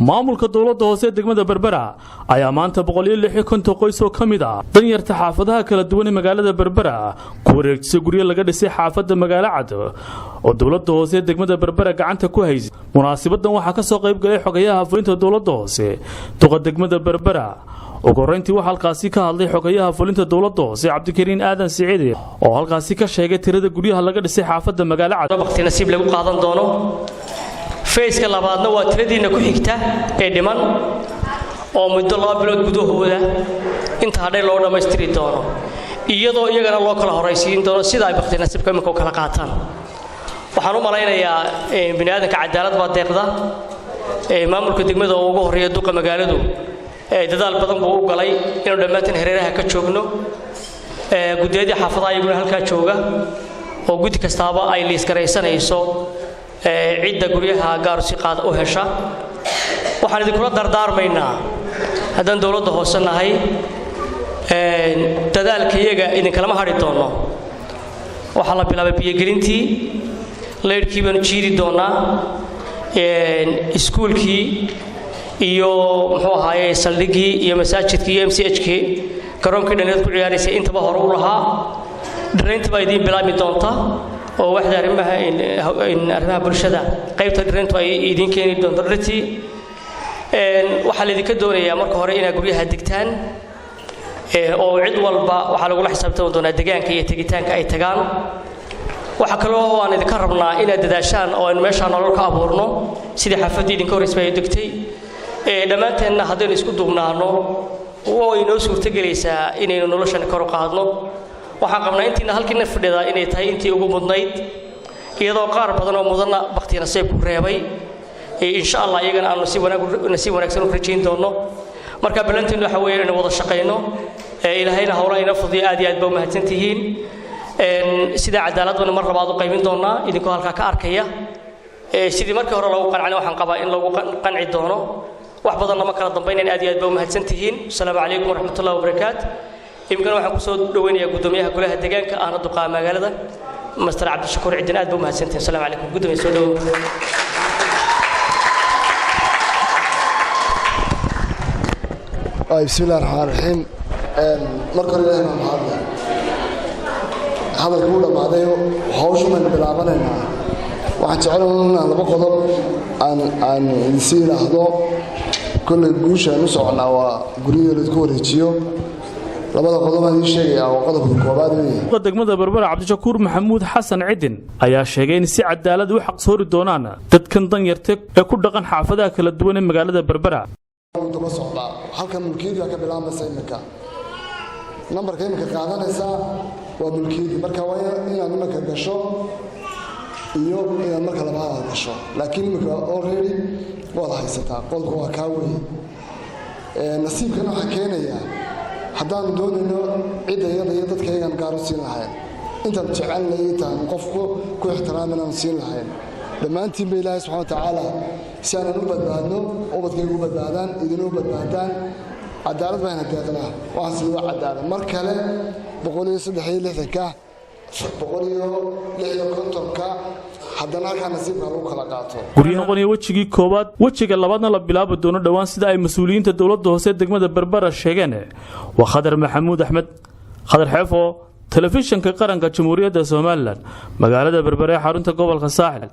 Maamulka dowladda hoose ee degmada Berbera ayaa maanta 156 qoys oo ka mid ah danyarta xaafadaha kala duwan ee magaalada Berbera ku wareejisay guryo laga dhisay xaafadda Magaalo Cad oo dowladda hoose ee degmada Berbera gacanta ku haysay. Munaasibadan waxaa ka soo qayb galay xogayaha fulinta dowladda hoose, duqa degmada Berbera. Ugu horreyntii waxaa halkaasi ka hadlay xogayaha fulinta dowladda hoose, Cabdikariin Aadan Siciide, oo halkaasi ka sheegay tirada guryaha laga dhisay xaafadda Magaalo Cad. Waqti nasiib lagu qaadan doono. Phase-ka labaadna waa tiradiinna ku xigta ee dhiman, oo muddo 2 bilood gudahooda inta hadhay loo dhammaystiri doono, iyadoo iyagana loo kala horaysiin doono sida ay bakti nasiibka imika u kala qaataan. Waxaan u malaynayaa bini aadanka cadaalad baa deeqda. Maamulka degmada oo ugu horreeya duqa magaaladu dadaal badan buu u galay inuu dhammaanteen hareeraha ka joogno. Guddiyadii xaafadaha iyaguna halkaa jooga, oo guddi kastaaba ay liisgaraysanayso cidda guryaha gaarusi qaad u hesha. Waxaan idinkula dardaarmaynaa haddaan dowladda hoose nahay, dadaalka iyaga idinkalama hadhi doono. Waxaa la bilaabay biyogelintii, laydhkii baanu jiidi doonaa, iskuulkii iyo muxuu ahaaye saldhiggii iyo masaajidkii iyo MCH-kii, garoonkii dhallinyarad ku ciyaaraysay, intaba hore u lahaa. Dhiraynta baa idiin bilaabmi doonta, oo waxda arrimaha bulshada qaybta dhirayntu ay idiin keeni doonto dhirtii. Waxaa laydinka doonayaa marka hore inaad guryaha degtaan, oo cid walba waxaa lagula xisaabtami doonaa degaanka iyo tegitaanka ay tagaan. Waxaa kaloo aan idinka rabnaa inaad dadaashaan oo aynu meeshaa nolol ka abuurno, sidii xaafaddii idinka horreysay ay degtay. Dhammaanteenna haddaynu isku duubnaano, way noo suurtogelaysaa inaynu noloshan kor u qaadno. Waxaan qabnaa intiina halkiina fadhidaa inay tahay intii ugu mudnayd, iyadoo qaar badan oo mudanna bakti nasiibku reebay. Insha Allah iyagana aanu si wanaag nasiib wanaagsan u rajayn doono. Marka ballanteenu waxa weeye inaynu wada shaqayno, Ilaahayna howlaha inoo fudiyo. Aad iyo aad baa u mahadsan tihiin. Sida cadaalad baynu mar labaad u qaybin doonaa, idinkoo halkaa ka arkaya. Sidii markii hore loogu qancina, waxaan qabaa in loogu qanci doono. Wax badan lama kala dambaynayn. Aad iyo aad baa u mahadsan tihiin. Asalaamu calaykum waraxmatullahi wabarakaatu. Iminkana waxaan kusoo dhaweynayaa guddoomiyaha golaha deegaanka, ahna duqaa magaalada, Master Cabdishakuur Cidin. Aad baa u mahadsantihiin. Asalaamu calaykum. Guddoomiye, soo dhawow. Bismi illahi raxmaan raxiim. Marka hore Ilahi baa mahadle. Hadalka u dhammaaday, hawshu baynu bilaabanaynaa. Waxaan jecelahay inaan laba qodob aan idinsii idhaahdo. Kolley guusha aan u soconnaa waa guryihii laisku wareejiyo. Labada qodob aan ii sheegayaa waa qodobka koobaad weeye. Degmada Berbera, Cabdishakuur Maxamuud Xasan Cidin, ayaa sheegay in si cadaalad u xaqsoori doonaan dadkan danyarta ee ku dhaqan xaafadaha kala duwan ee magaalada Berbera. Daba socdaa halkan mulkiyadii baa ka bilaabmaysa. Iminka nambarka iminka qaadanaysaa waa mulkiyadii. Marka waa inaad iminka gasho iyo inaad marka labaad aad gasho, laakiin iminka already waad haysataa. Qodobka waa kaa weeye. Nasiibkan waxaa keenayaa haddaanu doonayno cidda iyada iyo dadka iyagaan gaar u siin lahayn, intaan jecelnay, intaan qofku ku ixtiraamin aanu siin lahayn. Dhammaantiinba Ilaahay subxana wa tacaala si aanan u badbaadno, ubadkaygu u badbaadaan, idina u badbaadaan, cadaalad bayna deeqnaa. Waxaan sida waa cadaalad. Mar kale 163-ka, 156-ka, haddana halkaa nasiibka lagu kala qaato. Guryo noqonaya wejigii koowaad, wejiga labaadna la bilaabi doono dhowaan, sida ay mas-uuliyiinta dowladda hoose degmada Berbera sheegeen. Waa Khadar Maxamuud Axmed, Khadar Xeefo, Telefishinka Qaranka Jamhuuriyadda Somaliland, magaalada Berbera ee xarunta gobolka Saaxil.